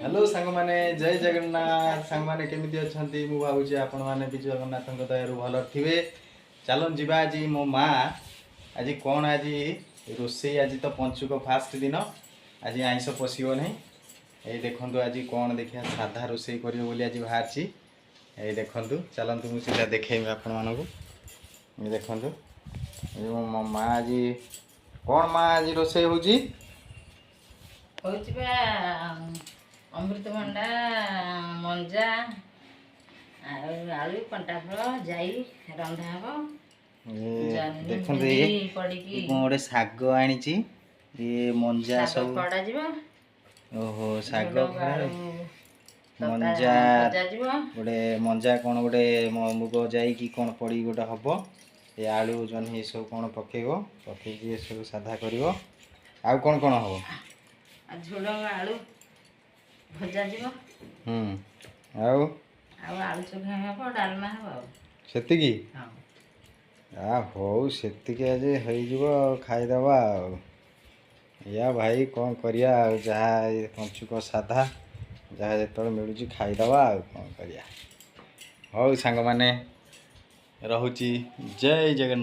Hello ସାଙ୍ଗମାନେ, ଜୟ ଜଗନ୍ନାଥ। ସାଙ୍ଗମାନେ, କେମିତି ଅଛନ୍ତି? ମୁଁ ଭାବୁଛି ଆପଣମାନେ ବି ଜଗନ୍ନାଥଙ୍କ ଦୟାରୁ ଭଲ ଥିବେ। ଚାଲନ୍ତୁ ଯିବା। ଆଜି ମୋ ମା ଆଜି କ'ଣ ଆଜି ରୋଷେଇ? ଆଜି ତ ପଞ୍ଚୁକ ଫାଷ୍ଟ ଦିନ, ଆଜି ଆଇଁଷ ପଶିବ ନାହିଁ। ଏଇ ଦେଖନ୍ତୁ, ଆଜି କ'ଣ ଦେଖିବା, ସାଧା ରୋଷେଇ କରିବ ବୋଲି ଆଜି ବାହାରିଛି। ଏଇ ଦେଖନ୍ତୁ, ଚାଲନ୍ତୁ, ମୁଁ ସେଇଟା ଦେଖେଇବି ଆପଣମାନଙ୍କୁ। ଏଇ ଦେଖନ୍ତୁ, ଏଇ ମୋ ମା ଆଜି କ'ଣ, ମା, ଆଜି ରୋଷେଇ ହେଉଛି? ହଉଛି ବା ଅମୃତଭଣ୍ଡା ମଞ୍ଜା ଆଉ ଆଳୁ, କଣ୍ଟାଫଳ, ଜାଇ ରନ୍ଧା ହବ। ଜହ୍ନି, ଦେଖନ୍ତୁ, ଭେଣ୍ଡି ଇଏ ପଡ଼ିକି। ଇଏ କ'ଣ ଗୋଟେ ଶାଗ ଆଣିଛି, ଇଏ ମଞ୍ଜା ଶାଗ ସବୁ। କଢ଼ାଯିବ। ଓହୋ, ଶାଗ ଝୁଡଙ୍ଗ ଖଡ଼ା ଆଳୁ ମଞ୍ଜା। ଭଜାଯିବ। ଗୋଟେ ମଞ୍ଜା କ'ଣ ଗୋଟେ ମୁଗ ଯାଇକି କ'ଣ ପଡ଼ିକି ଗୋଟେ ହବ। ଏ ଆଳୁ, ଜହ୍ନି ଏସବୁ କ'ଣ ପକେଇବ, ପକେଇକି ଏସବୁ ସାଧା କରିବ। ଆଉ କ'ଣ କ'ଣ ହବ? ଆଉ ଝୁଡଙ୍ଗ ଆଳୁ ଭଜାଯିବ। ଆଉ? ଆଉ ଆଳୁ ଚୋଖା ହବ, ଡାଲମା ହବ ଆଉ। ସେତିକି? ହଁ। ଆ ହଉ, ସେତିକି ଆଜି ହେଇଯିବ ଆଉ ଖାଇଦେବା। ଆଉ ୟା ଭାଇ, କ'ଣ କରିବା ଆଉ? ଯାହା ଏ ପଞ୍ଚୁକ ସାଧା, ଯାହା ଯେତେବେଳେ ମିଳୁଛି ଖାଇଦେବା, ଆଉ କ'ଣ କରିବା? ହଉ ସାଙ୍ଗମାନେ, ରହୁଛି। ଜୟ ଜଗନ୍ନାଥ।